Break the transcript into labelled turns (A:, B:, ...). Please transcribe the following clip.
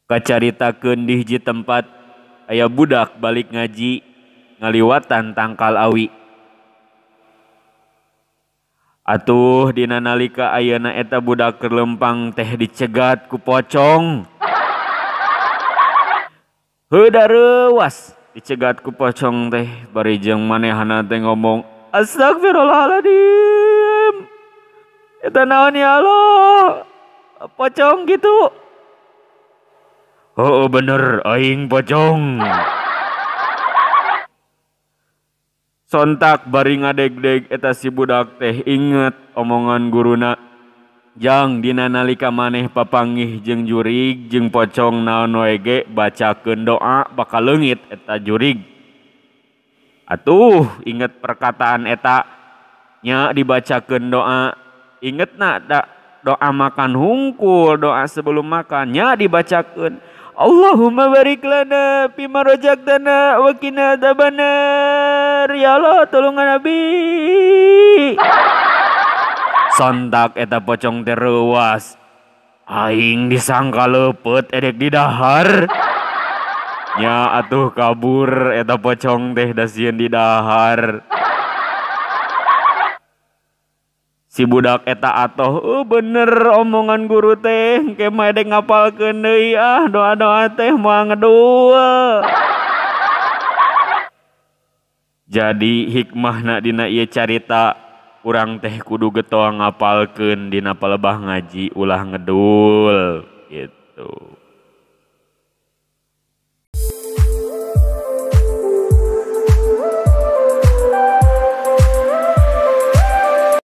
A: Kacaritakeun di hiji tempat aya budak balik ngaji ngaliwatan tangkal awi. Atuh dina nalika ayeuna eta budak keur lempang teh dicegat ku pocong. Heuh dareuwas dicegat ku pocong teh bari jeung manehna teh ngomong astagfirullahaladzim. Eta naon ya Allah? Pocong gitu. Oh bener aing pocong. Sontak bari ngadegdeg eta si budak teh inget omongan guruna. Jang dina nalika maneh papanggih jeung jurig jeung pocong naon wae ge bacakeun doa bakal leungit eta jurig. Atuh inget perkataan eta nya dibacakeun doa ingetna da doa makan hungkul doa sebelum makan nya dibacakeun Allahumma barik lana fima razaqtana wa qina adzabannar. Ya Allah tolongan abi. Sontak eta pocong teh reuwas. Aing disangka leupeut edek di dahar. Nya atuh kabur eta pocong teh da sieun di dahar. Si budak eta atoh bener omongan guru teh engke mah edek ngapalkeun deui ah doa-doa teh moal ngedul. Jadi hikmahna dina ieu carita urang teh kudu getol ngapalkeun dina palebah ngaji ulah ngedul gitu.